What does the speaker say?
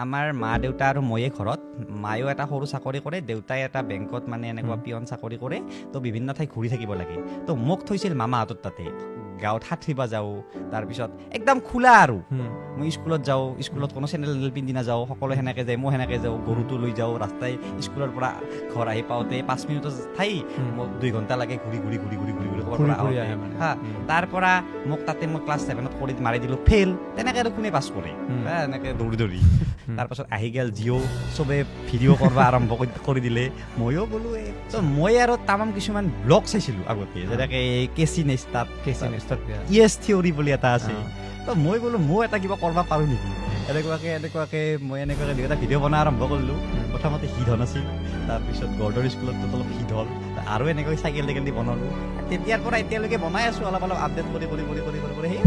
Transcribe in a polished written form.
আমাৰ মা দেউতা আৰু ময়ে ঘৰত। মায়েও এটা সৰু চাকৰি কৰে, দেউতাই এটা বেংকত মানে এনেকুৱা পিয়ন চাকৰি কৰে। তো বিভিন্ন ঠাই ঘূৰি থাকিব লাগে। তো মোক থৈছিল মামাহঁতৰ তাতে, গাঁৱত সাঁতুৰিব যাওঁ, তাৰপিছত একদম খোলা আৰু। মই স্কুলত যাওঁ, স্কুলত কোনো চেণ্ডেল টেণ্ডেল পিন্ধি নাযাওঁ, সকলো সেনেকৈ যায়, মই সেনেকৈ যাওঁ, গৰুটো লৈ যাওঁ। ৰাস্তাই স্কুলৰ পৰা ঘৰ আহি পাওঁতে 5 মিনিটৰ ঠাই মোক 2 ঘণ্টা লাগে ঘূৰি ঘূৰি ঘূৰি ঘূৰি ঘূৰি ঘূৰি ক'ৰবাৰ পৰা আহোঁতে। হা, তাৰ পৰা মোক তাতে মই ক্লাছ 7ত কৰি মাৰি দিলোঁ ফেইল। তেনেকৈ আৰু কোনে পাছ কৰে, এনেকৈ দৌৰি দৌৰি। তাৰপাছত আহি গ'ল জিঅ', চবে ভিডিঅ' কৰিব আৰম্ভ কৰি দিলে। ময়ো বোলো এই মই আৰু তামাম কিছুমান ব্লগ চাইছিলোঁ আগতে, যেনেকৈ কেচি নেষ্টাত, য়েছ থিয়ৰী বুলি এটা আছে। তো মই বোলো মই এটা কিবা কৰিব পাৰোঁ নেকি, এনেকুৱাকৈ এনেকুৱাকৈ মই এনেকুৱাকৈ দুই এটা ভিডিঅ' বনাই আৰম্ভ কৰিলোঁ। প্ৰথমতে হিট হোৱা নাছিল, তাৰপিছত গৰ্ডৰ স্কুলত অলপ হিট হ'ল, আৰু এনেকৈ চাইকেল টাইকেল দি বনালোঁ। তেতিয়াৰ পৰা এতিয়ালৈকে বনাই আছোঁ, অলপ অলপ আপডেট কৰি কৰি কৰি কৰি কৰি কৰি সেই।